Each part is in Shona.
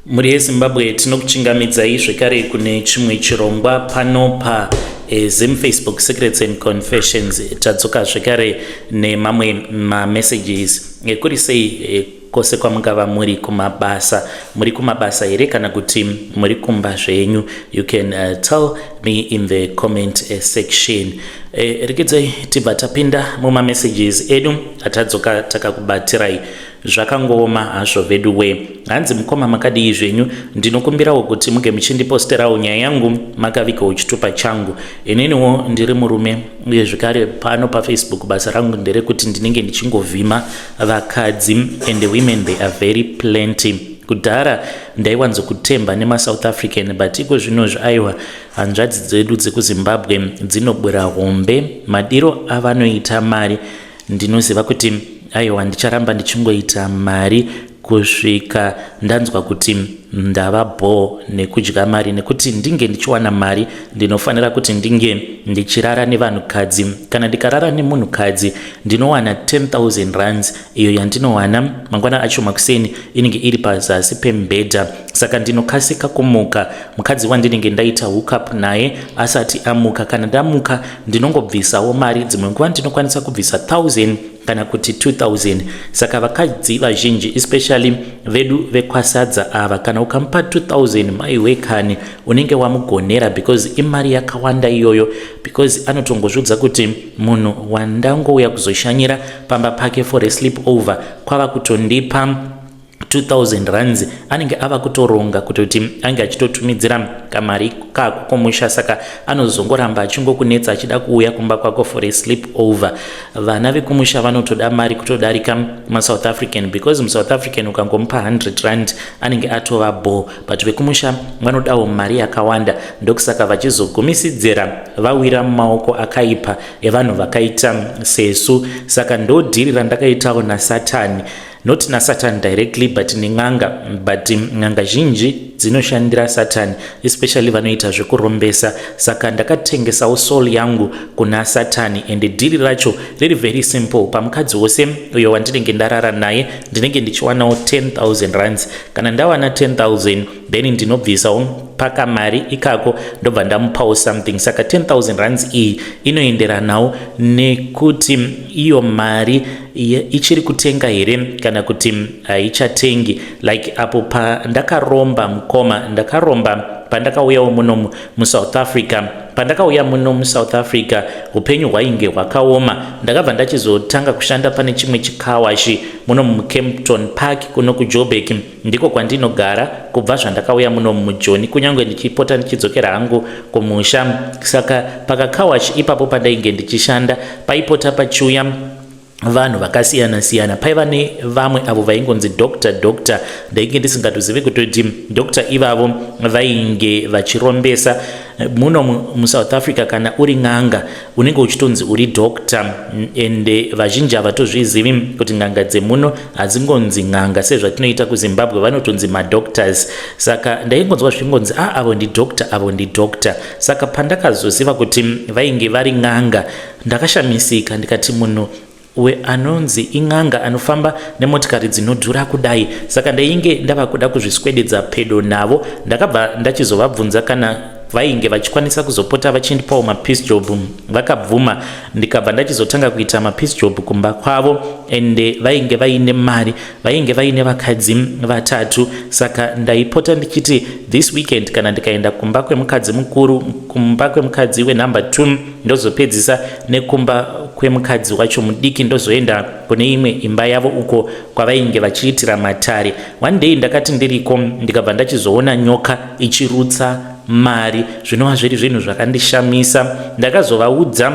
Mhuri yeZimbabwe, tinokuchingamidzai zvekare kune chimwe chirongwa pano pa Zim Facebook Secrets and Confessions. Tadzoka zvekare nemamwe mamessages. Kuri sei kose kwamungava muri kumabasa? Muri kumabasa here kana kuti muri kumba zvenyu? You can tell me in the comment section. Regedzai tibva tapinda mumamessages edu atadzoka takakubatirai. Zvakangooma hazvo vedu we. Hanzi, "Mukoma, makadii zvenyu? Ndinokumbirawo kuti muge muchindiposterawo nyaya yangu makavigawo chitupa changu. Ininiwo ndiri murume, uye zvekare pano paFacebook basa rangu nderekuti ndinenge ndichingovhima vakadzi, and the women, they are very plenty. Kudhara ndaiwanzokutemba nemaSouth African, but iko zvinozvi, aiwa, hanzvadzi dzedu dzekuZimbabwe dzinobwera hombe. Madiro avanoita mari, ndinoziva kuti aiwa, ndicharamba ndichingoita mari kusvika ndanzwa kuti ndava bho nekudya mari. Nekuti ndinge ndichiwana mari, ndinofanira kuti ndinge ndichirara nevanhukadzi. Kana ndikarara nemunhukadzi, ndinowana 10,000 rands. Iyo yandinowana mangwana acho makuseni inenge iri pazasi pemubhedha, saka ndinokasika kumuka mukadzi wandinenge ndaita hookup naye asati amuka. Kana ndamuka, ndinongobvisawo mari. Dzimwe nguva ndinokwanisa kubvisa 1000 kana kuti 2000. Saka vakadzi vazhinji, especially vedu vekwasadza ava, kana ukamupa 2000, maiwekani, unenge wamugonera, because imari yakawanda iyoyo, because anotongozviudza kuti munhu wandangouya kuzoshanyira pamba pake for a sleep over kwava kutondipa 2000 rands. Anenge ava kutoronga kutoti ange achitotumidzira kamari kako kumusha, saka anozongoramba achingokunetsa achida kuuya kumba kwako for a sleep over. Vana vekumusha vanotoda mari kutodarika maSouth African, because muSouth African ukangomupa 100 rand anenge atova bho, but vekumusha vanodawo mari yakawanda. Ndokusaka vachizogumisidzira vawira mumaoko akaipa evanhu vakaita sesu. Saka ndo deal randakaitawo naSatani, not naSatan directly, but nen'anga. But n'anga zhinji dzinoshandira Satani, especially vanoita zvekurombesa. Saka ndakatengesawo soul yangu kuna Satani, and deal racho riri very simple. Pamukadzi wose uyo wandinenge ndarara naye, ndinenge ndichiwanawo 10,000 rands. Kana ndawana 10,000, then ndinobvisawo pakamari ikako, ndobva ndamupawo something. Saka 10,000 rands iyi inoenderanawo nekuti iyo mari ichiri kutenga here kana kuti haichatengi. Like apo pandakaromba, mukoma, ndakaromba pandakauyawo muno muSouth Africa. Pandakauya muno muSouth Africa, upenyu hwainge hwakaoma. Ndakabva ndachizotanga kushanda pane chimwe chicar wash muno muKempton Park, kuno kuJoburg. Ndiko kwandinogara kubva zvandakauya muno muJoni, kunyange ndichipota ndichidzokera hangu kumusha. Saka pakacar wash ipapo pandainge ndichishanda, paipota pachiuya vanhu vakasiyana siyana. Paiva nevamwe avo vaingonzi doctor, doctor. Ndainge ndisingatozivi kutoti doctor ivavo vainge vachirombesa. Muno muSouth Africa, kana uri n'anga, unenge uchitonzi uri doctor, ende vazhinji havatozvizivi kuti n'anga dzemuno hadzingonzi n'anga sezvatinoita kuZimbabwe, vanotonzi madoctors. Saka ndaingonzwa zvichingonzi, "A ah, avo ndidoctor, avo ndidoctor." Saka pandakazoziva kuti vainge vari n'anga, ndakashamisika, ndikati, "Munhu anonzi in'anga anofamba nemotikari dzinodhura kudai?" Saka ndainge ndava kuda kuzviswededza pedo navo. Ndakabva ndachizovabvunza kana vainge vachikwanisa kuzopota vachindipawo mapiece job. Vakabvuma, ndikabva ndachizotanga kuita mapiece job kumba kwavo. Ende vainge vaine mari, vainge vaine vakadzi vatatu. Saka ndaipota ndichiti this weekend kana ndikaenda kumba kwemukadzi mukuru, kumba kwemukadzi wenumber 2, ndozopedzisa nekumba kwemukadzi wacho mudiki, ndozoenda kune imwe imba yavo uko kwavainge vachiitira matare. One day ndakati ndiriko, ndikabva ndachizoona nyoka ichirutsa mari, zvinova zviri zvinhu zvakandishamisa. Ndakazovaudza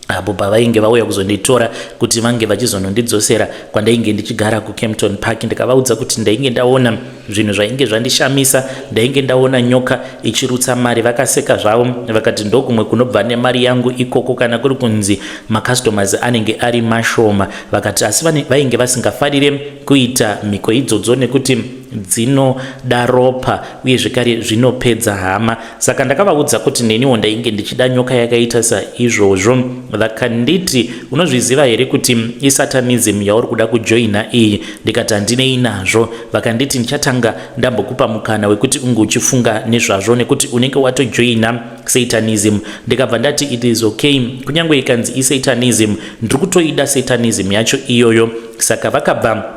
apo pavainge vauya kuzonditora kuti vange vachizonondidzosera kwandainge ndichigara kuKempton Park. Ndikavaudza kuti ndainge ndaona zvinhu zvainge zvandishamisa, ndainge ndaona nyoka ichirutsa mari. Vakaseka zvavo, vakati, "Ndokumwe kunobva nemari yangu ikoko, kana kuri kunzi macustomers anenge ari mashoma." Vakati asi vainge vasingafarire kuita mhiko idzodzo nekuti Dzinoda ropa uye zvekare zvinopedza hama. Saka ndakavaudza kuti neniwo ndainge ndichida nyoka yakaita saizvozvo. Vakanditi, "Unozviziva here kuti isatanism yauri kuda kujoina iyi?" Ndikati handinei nazvo. Vakanditi, "Ndichatanga ndambokupa mukana wekuti unge uchifunga nezvazvo, nekuti unenge watojoina satanism." Ndikabva ndati it is okay, kunyange ikanzi isatanism, ndiri kutoida satanism yacho iyoyo. Saka vakabva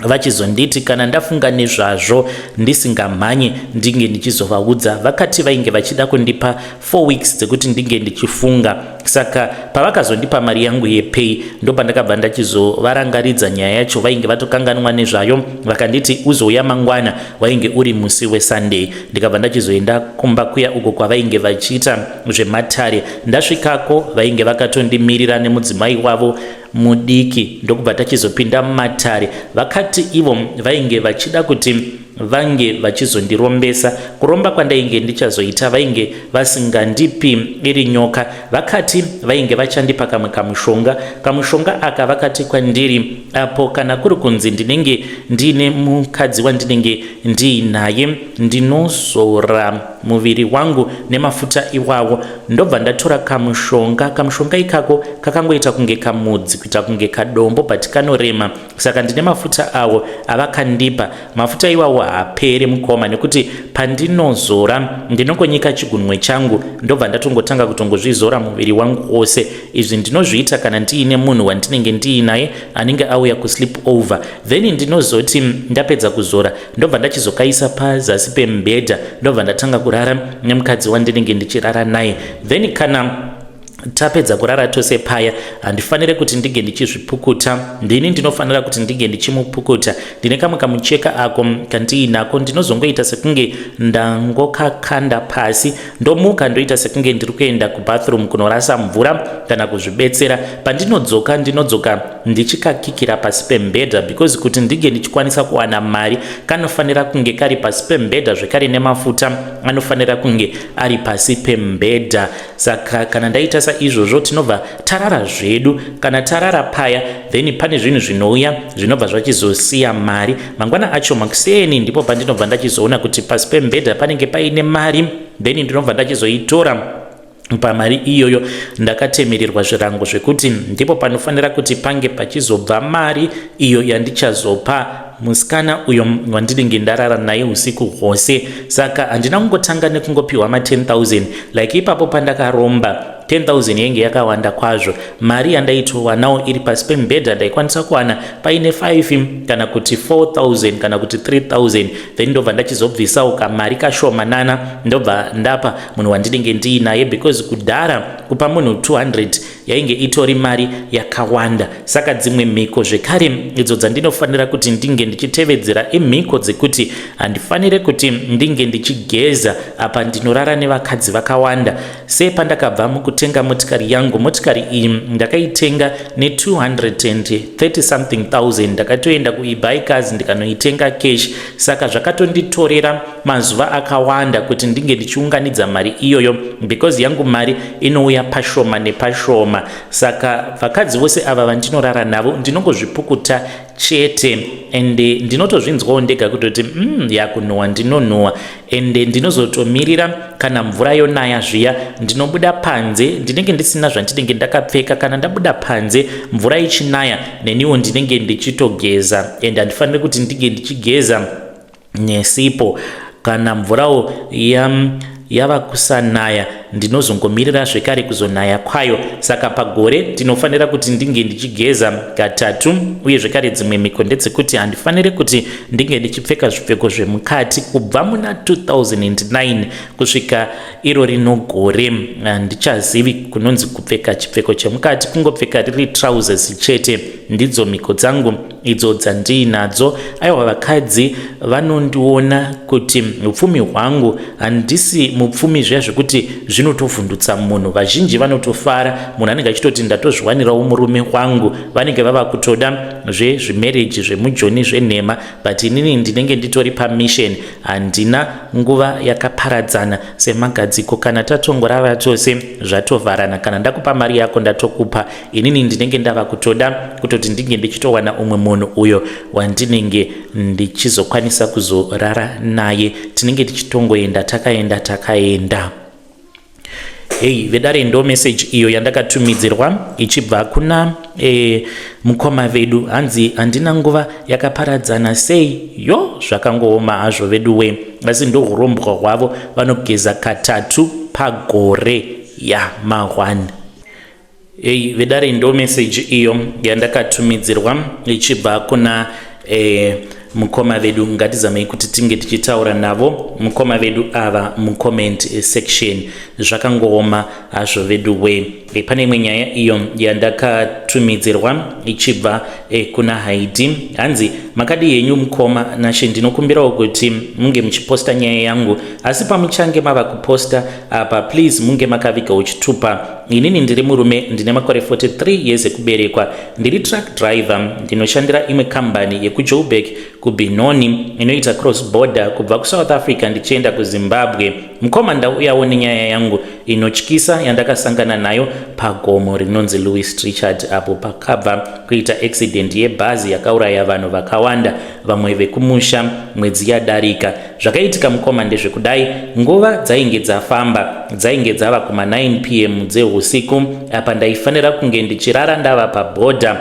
vachizonditi kana ndafunga nezvazvo ndisingamhanye, ndinge ndichizovaudza. Vakati vainge vachida kundipa 4 weeks dzekuti ndinge ndichifunga. Saka pavakazondipa mari yangu yepay, ndopandakabva ndachizovarangaridza nyaya yacho. Vainge vatokanganwa nezvayo. Vakanditi uzouya mangwana, wainge uri musi weSunday. Ndikabva ndachizoenda kumba kuya uko kwavainge vachiita zvematare. Ndasvikako, vainge vakatondimirira nemudzimai wavo mudiki, ndokubva tachizopinda mumatare. Vakati ivo vainge vachida kuti vange vachizondirombesa. Kuromba kwandainge ndichazoita, vainge vasingandipi iri nyoka. Vakati vainge vachandipa kamwe kamushonga. Kamushonga aka, vakati kwandiri apo kana kuri kunzi ndinenge ndiine mukadzi wandinenge ndiinaye, ndinozora muviri wangu nemafuta iwawo, ndobva ndatora kamushonga. Kamushonga ikako kakangoita kunge kamudzi, kuita kunge kadombo, but kanorema. Saka ndine mafuta awo avakandipa. Mafuta iwawo haaperi, mukoma, nekuti pandinozora ndinongonyika chigunwe changu, ndobva ndatongotanga kutongozvizora muviri wangu wose. Izvi ndinozviita kana ndiine munhu wandinenge ndiinaye anenge auya kusleep over. Then ndinozoti ndapedza kuzora, ndobva ndachizokaisa pazasi pemubhedha, ndobva ndatanga kurara nemukadzi wandinenge ndichirara naye. Then kana tapedza kurara tose paya, handifaniri kuti ndinge ndichizvipukuta. Ndini ndinofanira kuti ndinge ndichimupukuta. Ndine kamwe kamucheka ako kandiinako, ndinozongoita sekunge ndangokakanda pasi, ndomuka ndoita sekunge ndiri kuenda kubathroom kunorasa mvura kana kuzvibetsera. Pandinodzoka, ndinodzoka ndichikakikira pasi pemubhedha, because kuti ndinge ndichikwanisa kuwana mari, kanofanira kunge kari pasi pemubhedha, zvekare nemafuta anofanira kunge ari pasi pemubhedha. Saka kana ndaita saizvozvo, tinobva tarara zvedu. Kana tarara paya, then pane zvinhu zvinouya zvinobva zvachizosiya mari. Mangwana acho makuseni, ndipo pandinobva ndachizoona kuti pasi pemubhedha panenge paine mari. Then ndinobva ndachizoitora. Pamari iyoyo ndakatemererwa zvirango zvekuti ndipo panofanira kuti pange pachizobva mari iyo yandichazopa musikana uyo wandinenge ndarara naye usiku hwose. Saka handina kungotanga nekungopiwa ma10 000. Like ipapo pandakaromba, 10 000 yainge yakawanda kwazvo. Mari yandaitowanawo iri pasi pemubhedha, ndaikwanisa kuwana paine 5 kana kuti 4000 kana kuti 3000. Then ndobva ndachizobvisawo kamari kashomanana, ndobva ndapa munhu wandinenge ndiinaye, because kudhara kupa munhu 200 yainge itori mari yakawanda. Saka dzimwe mhiko zvekare idzo dzandinofanira kuti ndinge ndichitevedzera, imhiko dzekuti handifaniri kuti ndinge ndichigeza apa ndinorara nevakadzi vakawanda. Sepandakabva mukutenga motikari yangu, motikari iyi ndakaitenga ne230 something thousand. Ndakatoenda kueBikers ndikanoitenga cash. Saka zvakatonditorera mazuva akawanda kuti ndinge ndichiunganidza mari iyoyo, because yangu mari inouya pashoma nepashoma. Saka vakadzi vose ava vandinorara navo, ndinongozvipukuta chete, ende ndinotozvinzwawo ndega kutoti yakunhuhwa, ndinonhuhwa. Ende ndinozotomirira kana mvura yonaya zviya, ndinobuda panze, ndinenge ndisina zvandinenge ndakapfeka. Kana ndabuda panze mvura ichinaya, neniwo ndinenge ndichitogeza, ende handifaniri kuti ndinge ndichigeza nesipo. Kana mvurawo yava kusanaya, ndinozongomirira zvekare kuzonaya kwayo. Saka pagore ndinofanira kuti ndinge ndichigeza katatu. Uye zvekare dzimwe mhiko ndedzekuti handifaniri kuti ndinge ndichipfeka zvipfeko zvemukati. Kubva muna 2009 kusvika iro rino gore, handichazivi kunonzi kupfeka chipfeko chemukati, kungopfeka riri trousers chete. Ndidzo mhiko dzangu idzo dzandiinadzo. Aiwa, vakadzi vanondiona kuti upfumi hwangu, handisi mupfumi zviya zvekuti zvinhu zvinenge zvichindinetsa, but ndinenge ndiine Zvinotovhundutsa munhu. Vazhinji vanotofara, munhu anenge achitoti ndatozviwanirawo murume wangu. Vanenge vava kutoda zvezvimereji zvemujoni zvenhema, but inini ndinenge nditori pamission, handina nguva yakaparadzana semagadziko. Kana tatongorava tose zvatovharana, kana ndakupa mari yako ndatokupa. Inini ndinenge ndava kutoda kutoti ndinge ndichitowana umwe munhu uyo wandinenge ndichizokwanisa kuzorara naye. Tinenge tichitongoenda takaenda takaenda. Hei vedare, ndo message iyo yandakatumidzirwa ichibva kuna mukoma vedu. Hanzi handina nguva yakaparadzana sei. Yo, zvakangooma hazvo vedu we, asi ndo urombwa hwavo. Vanogeza katatu pagore ya ma1. Ei vedare, ndo message iyo yandakatumidzirwa ichibva kuna mukoma vedu. Ngatizamei kuti tinge tichitaura navo mukoma vedu ava mucomment section. Zvakangooma hazvo vedu we. Pane imwe nyaya iyo yandakatumidzirwa ichibva kuna Haidi. Hanzi, "Makadi henyu mukoma Nashe? Ndinokumbirawo kuti munge muchiposta nyaya yangu, asi pamuchange mava kuposta apa, please munge makavigawo chitupa. Inini ndiri murume, ndine makore 43 years ekuberekwa. Ndiri truck driver, ndinoshandira imwe kambani yekuJoburg kuBenoni inoita cross border kubva kuSouth Africa ndichienda kuZimbabwe. Mukoma, ndauyawo nenyaya yangu inotyisa yandakasangana nayo pagomo rinonzi Louis Trichardt, apo pakabva kuita accident yebhazi yakauraya vanhu vakawanda, vamwe vekumusha, mwedzi yadarika. Zvakaitika mukoma ndezvekudai. Nguva dzainge dzafamba, dzainge dzava kuma9 p.m. dzeusiku. Apa ndaifanira kunge ndichirara ndava pabhodha.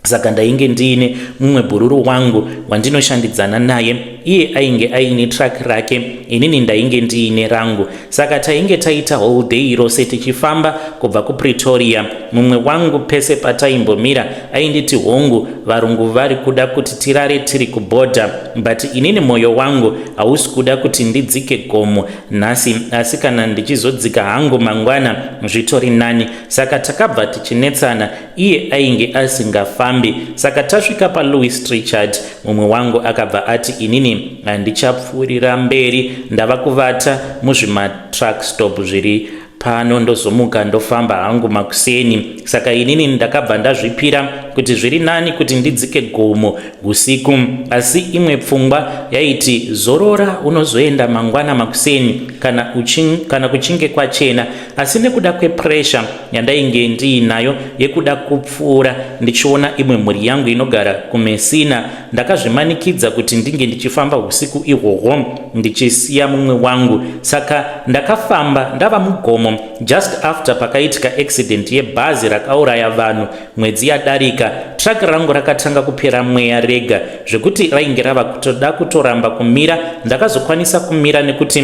Saka ndainge ndiine mumwe bhururu wangu wandinoshandidzana naye. Iye ainge aine truck rake, inini ndainge ndiine rangu. Saka tainge taita whole day rose tichifamba kubva kuPretoria. Mumwe wangu pese pataimbomira ainditi, 'Hongu, varungu vari kuda kuti tirare tiri kubhodha, but inini mwoyo wangu hausi kuda kuti ndidzike gomo nhasi, asi kana ndichizodzika hangu mangwana zvitori nani.' Saka takabva tichinetsana, iye ainge asingafambi. Saka tasvika paLouis Trichardt, mumwe wangu akabva ati, 'Inini handichapfuurira mberi, ndava kuvata muzvimatruck stop zviri pano, ndozomuka ndofamba hangu makuseni.' Saka inini ndakabva ndazvipira kuti zviri nani kuti ndidzike gomo usiku, asi imwe pfungwa yaiti, 'Zorora, unozoenda mangwana makuseni kana kuchinge kwachena.' Asi nekuda kwepressure yandainge ndiinayo yekuda kupfuura ndichiona imwe mhuri yangu inogara kuMessina, ndakazvimanikidza kuti ndinge ndichifamba usiku ihwohwo ndichisiya mumwe wangu. Saka ndakafamba ndava mugomo just after pakaitika accident yebhazi rakauraya vanhu mwedzi yadarika. Truck rangu rakatanga kupera mweya rega zvekuti rainge rava kutoda kutoramba kumira. Ndakazokwanisa kumira nekuti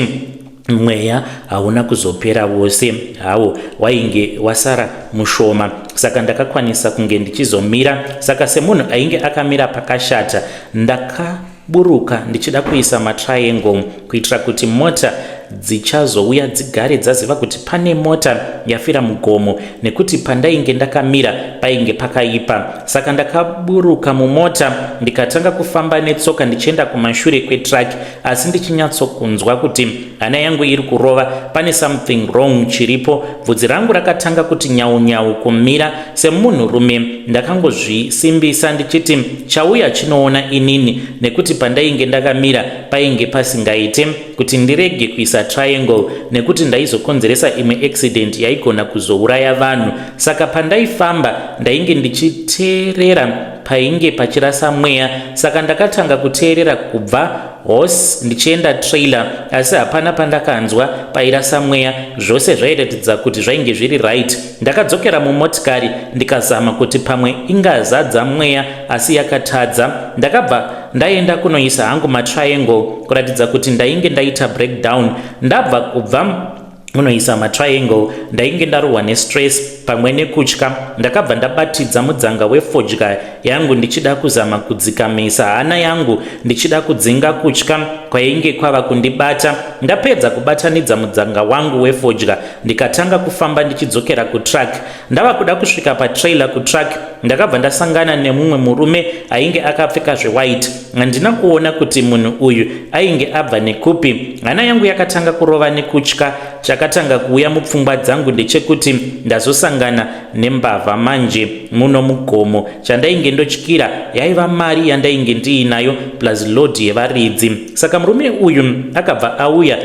mweya hauna kuzopera wose hawo, wainge wasara mushoma, saka ndakakwanisa kunge ndichizomira. Saka semunhu ainge akamira pakashata, ndakaburuka ndichida kuisa matriangle kuitira kuti mota dzichazouya dzigare dzaziva kuti pane mota yafira mugomo, nekuti pandainge ndakamira painge pakaipa. Saka ndakaburuka mumota ndikatanga kufamba netsoka ndichienda kumashure kwetruck, asi ndichinyatsokunzwa kuti hana yangu iri kurova, pane something wrong chiripo. Bvudzi rangu rakatanga kuti nyau nyau kumira. Semunhurume ndakangozvisimbisa ndichiti chauya chinoona inini, nekuti pandainge ndakamira painge pasingaite kuti ndirege kuisa triangle, nekuti ndaizokonzeresa imwe accident yaigona kuzouraya vanhu. Saka pandaifamba ndainge ndichiteerera painge pachirasa mweya. Saka ndakatanga kuteerera kubva horse ndichienda trailer, asi hapana pandakanzwa pairasa mweya. Zvose zvairatidza kuti zvainge zviri right. Ndakadzokera mumotikari ndikazama kuti pamwe ingazadza mweya, asi yakatadza. Ndakabva ndaenda kunoisa hangu matriangle kuratidza kuti ndainge ndaita breakdown. Ndabva kubva unoisa matriangle, ndainge ndarohwa nestress pamwe nekutya. Ndakabva ndabatidza mudzanga wefodya yangu ndichida kuzama kudzikamisa hana yangu, ndichida kudzinga kutya kwainge kwava kundibata. Ndapedza kubatanidza mudzanga wangu wefodya, ndikatanga kufamba ndichidzokera kutruck. Ndava kuda kusvika patrailer kutruck, Ndakabva ndasangana nemumwe murume ainge akapfeka zvewhite. Handina kuona kuti munhu uyu ainge abva nekupi. Hana yangu yakatanga kurova nekutya. Chakatanga kuuya mupfungwa dzangu ndechekuti ndazosangana nembavha manje muno mugomo. Chandainge ndotyira yaiva mari yandainge ndiinayo plus load yevaridzi. Saka murume uyu akabva auya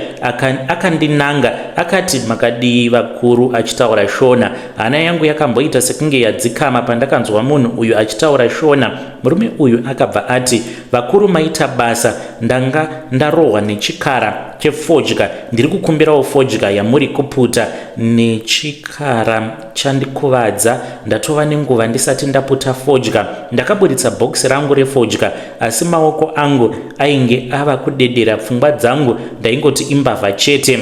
akandinanga akati makadii vakuru achitaura Shona. Hana yangu yakamboita sekunge yadzikama pandakanzwa munhu uyu achitaura Shona. Murume uyu akabva ati, Vakuru maita basa, ndanga ndarohwa nechikara chefodya, ndiri kukumbirawo fodya yamuri kuputa nechikara chandikuvadza. Ndatova nenguva ndisati ndaputa fodya. Ndakaburitsa bhokisi rangu refodya asi maoko angu ainge ava kudedera, pfungwa dzangu ndaingoti imbavha chete.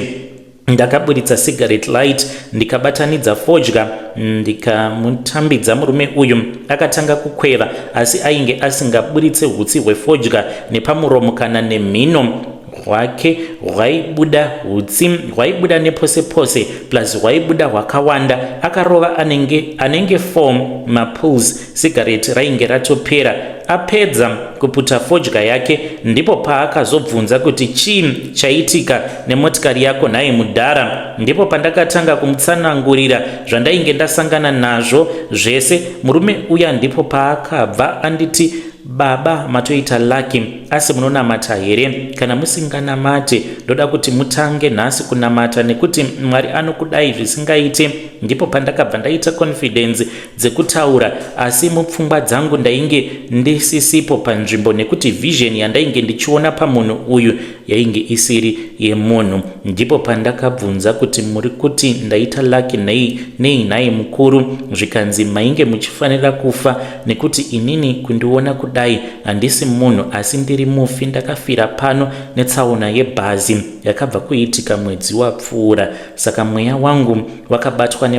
Ndakaburitsa cigarette light ndikabatanidza fodya ndikamutambidza murume uyu. Akatanga kukweva asi ainge asingaburitse hutsi hwefodya nepamuromo kana nemhino hwake hwaibuda hutsi hwaibuda nepose pose plus hwaibuda hwakawanda. Akarova anenge anenge 4 mapulls cigarette rainge ratopera. Apedza kuputa fodya yake ndipo paakazobvunza kuti chii chaitika nemotikari yako nhai mudhara. Ndipo pandakatanga kumutsanangurira zvandainge ndasangana nazvo zvese. Murume uya ndipo paakabva anditi baba matoita lucky asi munonamata here? Kana musinganamate ndoda kuti mutange nhasi kunamata nekuti Mwari anokudai zvisingaite. Ndipo pandakabva ndaita confidence dzekutaura asi mupfungwa dzangu ndainge ndisisipo panzvimbo nekuti vision yandainge ndichiona pamunhu uyu yainge isiri yemunhu. Ndipo pandakabvunza kuti muri kuti ndaita lucky nei nei nhai mukuru zvikanzi mainge muchifanira kufa nekuti inini kundiona kudai handisi munhu asi ndiri mufi ndakafira pano netsaona yebhazi yakabva kuitika mwedzi wapfuura saka mweya wangu wakabatwa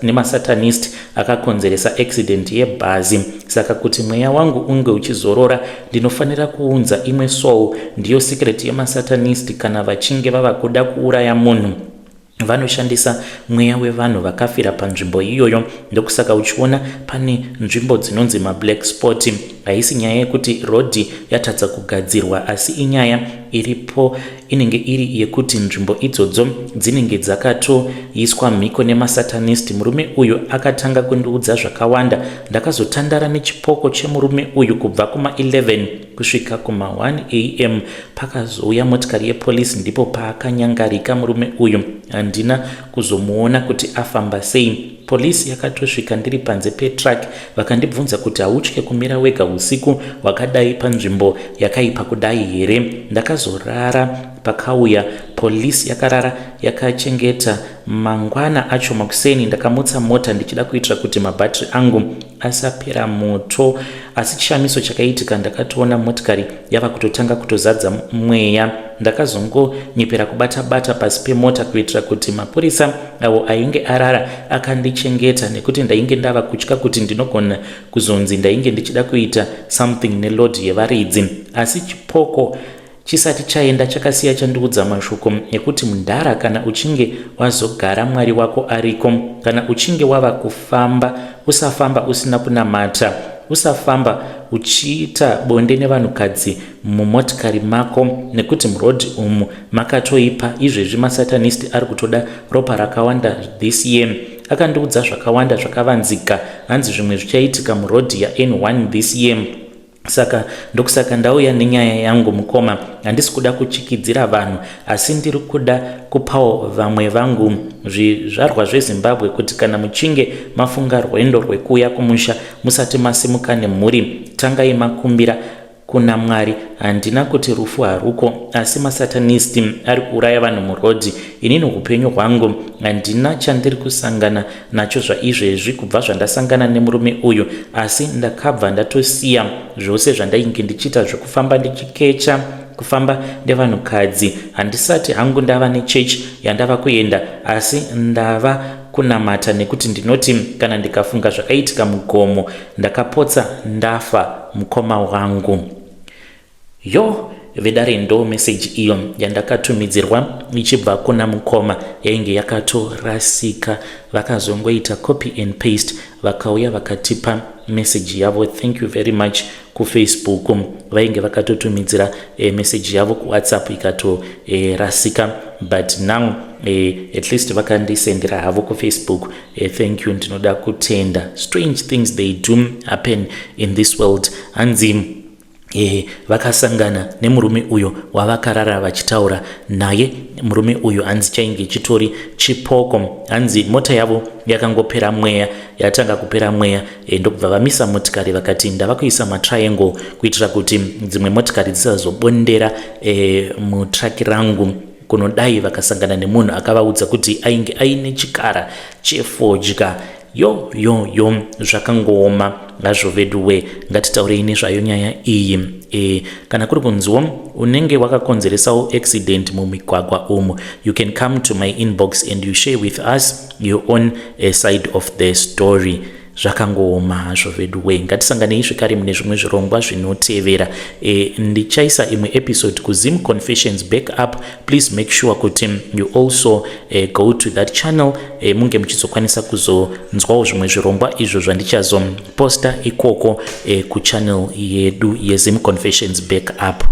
nemasatanist akakonzeresa accident yebhazi saka kuti mweya wangu unge uchizorora ndinofanira kuunza imwe soul. Ndiyo secret yemasatanist, kana vachinge vava kuda kuuraya munhu vanoshandisa mweya wevanhu vakafira panzvimbo iyoyo. Ndokusaka uchiona pane nzvimbo dzinonzi mablack spot. Haisi nyaya yekuti rodhi yatadza kugadzirwa asi inyaya iripo inenge iri yekuti nzvimbo idzodzo dzinenge dzakatoiswa mhiko nemasatanist. Murume uyu akatanga kundiudza zvakawanda. Ndakazotandara nechipoko chemurume uyu kubva kuma-11 kusvika kuma-1 am. Pakazouya motikari yepolisi ndipo paakanyangarika murume uyu. Handina kuzomuona kuti afamba sei. Police yakatosvika ndiri panze petruck vakandibvunza kuti hautye kumira wega usiku hwakadai panzvimbo yakaipa kudai here. Ndakazorara pakauya police yakarara yakachengeta. Mangwana acho makuseni ndakamutsa mota ndichida kuitira kuti mabhatiri angu asapera moto asi chishamiso chakaitika ndakatoona motikari yava kutotanga kutozadza mweya. Ndakazongonyepera kubata bata pasi pemota kuitira kuti mapurisa awo ainge arara akandichengeta nekuti ndainge ndava kutya kuti ndinogona kuzonzi ndainge ndichida kuita something neload yevaridzi. Asi chipoko chisati chaenda chakasiya chandiudza mashoko ekuti mudhara kana uchinge wazogara Mwari wako ariko. Kana uchinge wava kufamba usafamba usina kunamata. Usafamba uchiita bonde nevanhukadzi mumotikari mako nekuti muroad umu makatoipa izvezvi masatanist ari kutoda ropa rakawanda this year. Akandiudza zvakawanda zvakavanzika hanzi zvimwe zvichaitika muroad yaN1 this year. Saka ndokusaka ndauya nenyaya yangu mukoma. Handisi kuda kuchikidzira vanhu asi ndiri kuda kupawo vamwe vangu zvizvarwa zveZimbabwe kuti kana muchinge mafunga rwendo rwekuuya kumusha musati masimuka nemhuri tangai makumbira kuna Mwari. Handina kuti rufu haruko asi masatanist ari kuuraya vanhu murodhi. Inini hupenyu hwangu handina chandiri kusangana nacho zvaizvezvi kubva zvandasangana nemurume uyu asi ndakabva ndatosiya zvose zvandainge ndichiita zvekufamba ndichikecha kufamba nevanhukadzi. Handisati hangu ndava nechechi yandava kuenda asi ndava kunamata nekuti ndinoti kana ndikafunga zvakaitika mugomo ndakapotsa ndafa mukoma wangu. Yoh! Vedare, ndo meseji iyo yandakatumidzirwa ichibva kuna mukoma. Yainge yakatorasika, vakazongoita copy and paste, vakauya vakatipa meseji yavo. Thank you very much. KuFacebook vainge vakatotumidzira meseji yavo, kuWhatsApp ikatorasika, but now at least vakandisendera havo kuFacebook. Thank you, ndinoda kutenda. Strange things, they do happen in this world. Hanzi vakasangana nemurume uyo wavakarara vachitaura naye. Murume uyu hanzi chainge chitori chipoko. Hanzi mota yavo yakangopera mweya, yatanga kupera mweya, ndokubva vamisa motikari, vakati ndava kuisa matriangle kuitira kuti dzimwe motikari dzisazobondera mutraki rangu. Kunodai vakasangana nemunhu akavaudza kuti ainge aine chikara chefodya. Yo yo yo, zvakangooma ngazvo vedu we. Ngatitaurei nezvayo nyaya iyi. Kana kuri kunziwo unenge wakakonzeresawo accident mumigwagwa umu, you can come to my inbox and you share with us your own side of the story. Zvakangooma hazvo vedu we. Ngatisanganei zvekare mune zvimwe zvirongwa zvinotevera. Ndichaisa imwe episode kuZim Confessions Back Up. Please make sure kuti you also go to that channel, munge muchizokwanisa kuzonzwawo zvimwe zvirongwa izvo zvandichazoposta ikoko, kuchannel yedu yeZim Confessions Back Up.